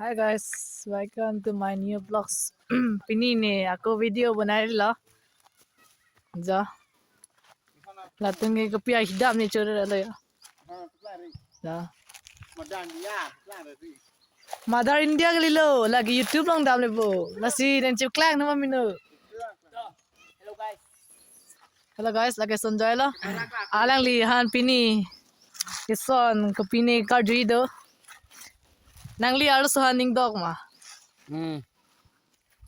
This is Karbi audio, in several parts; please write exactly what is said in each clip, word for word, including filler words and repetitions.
Hi guys, welcome to my new vlogs. Pini ne ako video banai lo. Ja. Latum ke kopi ahidam ne choro lo ya. Ja. Mother India kalilo, lake YouTube along damle bo. Lasi nangchipklang nama mino. Hello guys. Hello guys, lake Sanjoy lo. Alangliphan pini kison kopine karju do. Nangli arloso han ning dok ma? Hmm.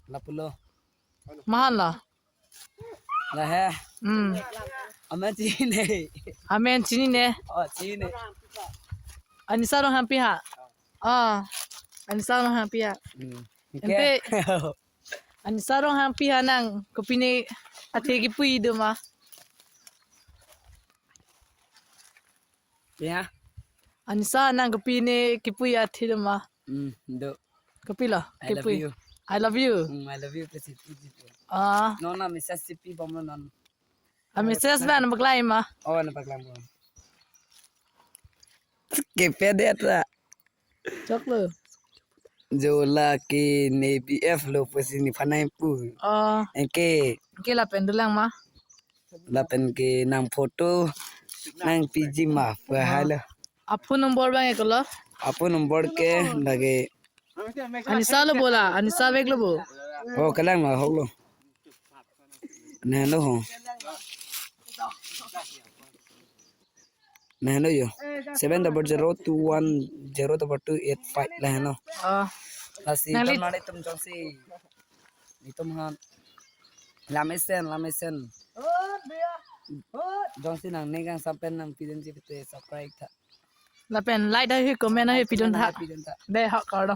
Lapulo. Mahan lo. Lahe. Hmm. Amen chinine. Amen chinine. Oh, chinine. Anisa Ronghangpi ha. Ah. Anisa Ronghangpi ha. Hmm. Empe. Anisa Ronghangpi ha nang kopine athe kipu do ma? Ya. Anisa nang kopine kipu athe do ma? Hmm, do. Kopilo? I love Kipu. You. I love you. Hmm, I love you. Kasi pu ji pu. Ah. Non na message si pi bom non. A message ba nangpaklangji ma? Oh, nangpaklangji bom. Kepedet ra. Choklo. Jo lake ne B F lo pusi nephan nangpu. Oh. Anke. Anke lapen dolang ma? Lapen ke nang photo nangpiji ma pu halo. A phone number abang ke lo? A phone number ke lake. Anisa lo bo la, Anisa vek lo bo. Oh, kalang ma hok lo. Ne lo ho. Naheno jo. Seven double zero two one zero double two eight five naheno. Oh. Lasi nangli ton mane tum jongsi. Itum han. Lamesen, lamesen. Jongsi nang negang sampen nangpidun ji pite subscribe tha. Lapen like dah hi, comment dah hi, pidun tha. Pidun tha. Dei hak kar do.